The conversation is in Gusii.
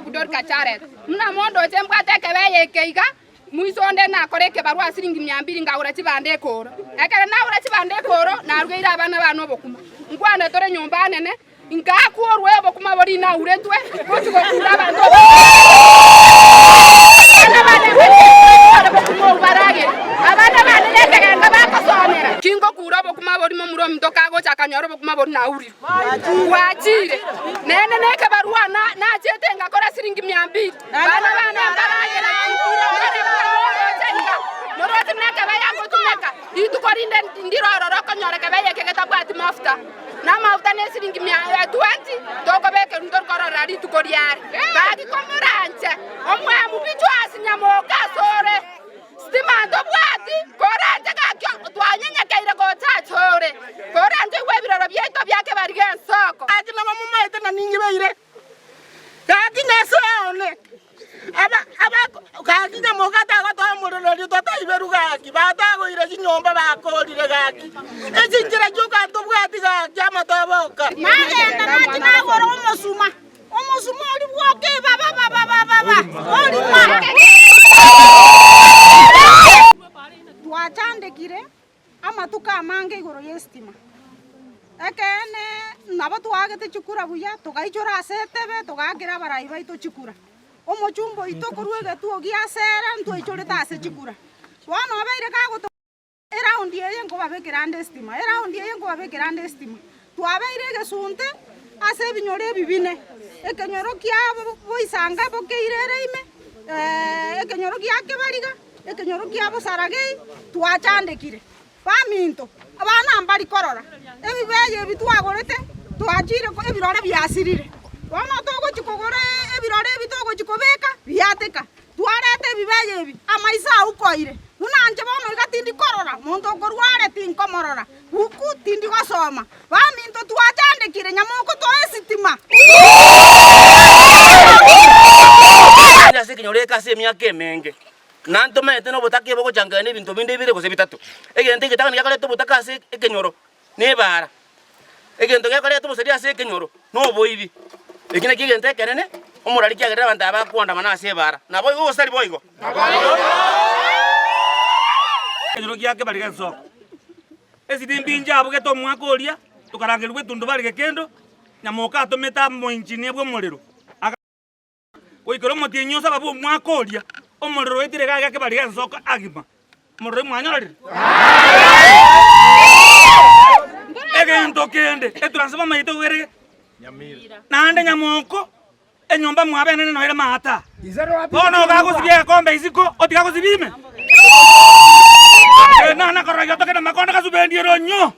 Omokunyoku Dorika Charet. Buna mondoche mbwate ekebeye eke iga, moiso onde nakora ekebarua siringi mia mbili nkagora chibando ekooro. Ekero nagora chibando ekooro, narugeire abana bane obokima. Nkwane tore nyomba anene, nkakurwa obokima boria inauretwe gochia gokura abanto Abana bane mbachete obokima obwo baragere, abana bane nekegenga bagosomera. Kingokura obokima boria momura ominto kagocha akanyora obokima boria naurirwe. Gwachire nene nekebarua nachete ngakora siringi mia mbili. Bana bane mbaragera moroche buna ekebeye ngotumeka rituko rinde ndire ororo okonyora ekebeye eke getabwati mafuta na amafuta ne siringi mia 20 tokobekerwa ntori kororera rituko riare. Gaki komoranche omwemu bichwasi nyamoka asore. Sitima ntobwati, koranche gaki twanyenyekeire gocha asore, koranche igwe ebiroro biaito biake barigia ensoko. Gaki nabo momaete na ninyibeire, gaki Nyasae one, aba aba gaki nyamoka tagotoa omorero oria totaiberwe gaki, batagoire chinyomba bakorire gaki, echinchera chioka ntobwati gaki amatobe oka. Nagenda nachia nagora omosuma, omosuma oria bwoka ebaba baba baba orima. Twachandekire amatuko amange igoro y'esitima, ekeene nabo twaagete chikura buya, togaichora ase etebe, togaakera abarai baito chikura. Omochumba oito korwa egetuo gia Sera ntwaichorete ase chikura. Bono obeire kagoto Eraundi eye nkobabekera ande esitima, eraundi eye nkobabekera ande esitima. Twabeire egesunte ase ebinyoro ebi bine, ekenyoro kia boisanka bokeire ere ime, ekenyoro gia kebariga, ekenyoro kia bosaragei, twachandekire. Baminto, abana mbari korora, ebibeyo ebi twagorete, twachire ebirore biasirire. Bono togochia kogora ebirore ebi togochia kobeka, biateka. Twareta ebibeyo ebi, amaiso aukoire, buna inche bono iga tindi korora, monto okorwa are tinkomorora, buku tindi gosoma. Baminto twachandekire, nyamoko toe esitima. Ase ekenyoro eke ase emiaka emenge, na ntomaete nobotaka bogochangana na ebinto binde bibere gose bitato. Egento egetang'ani gekoreta obotaka ase ekenyoro nebara, egento gekoreta obosaria ase ekenyoro noboibi. Eki nakio egento ekenene omorari kiagerire abanto aba bakoandamana ase ebara. Naboigo gose tari boigo? Ekenyoro giake bari gensoko. Esirimbi inche abugete omwaka oria, tokarangerigwa etundubari gekendo, nyamoka atomete amoengineer bw'omorero. Goikera omotienyi o saba bw'omwaka oria, omorero oetire iga gake bariga ensoko agima. Omorero oyio mwanyorire? Egento kende, etransformer yaito igo ere naende nyamoko, enyomba mwabo enene noyo ere maata. Bono iga agosibia egekombe isiko, otiga agosibia ime? Nana korora giotoke na makondo gasubendi ere onyoo.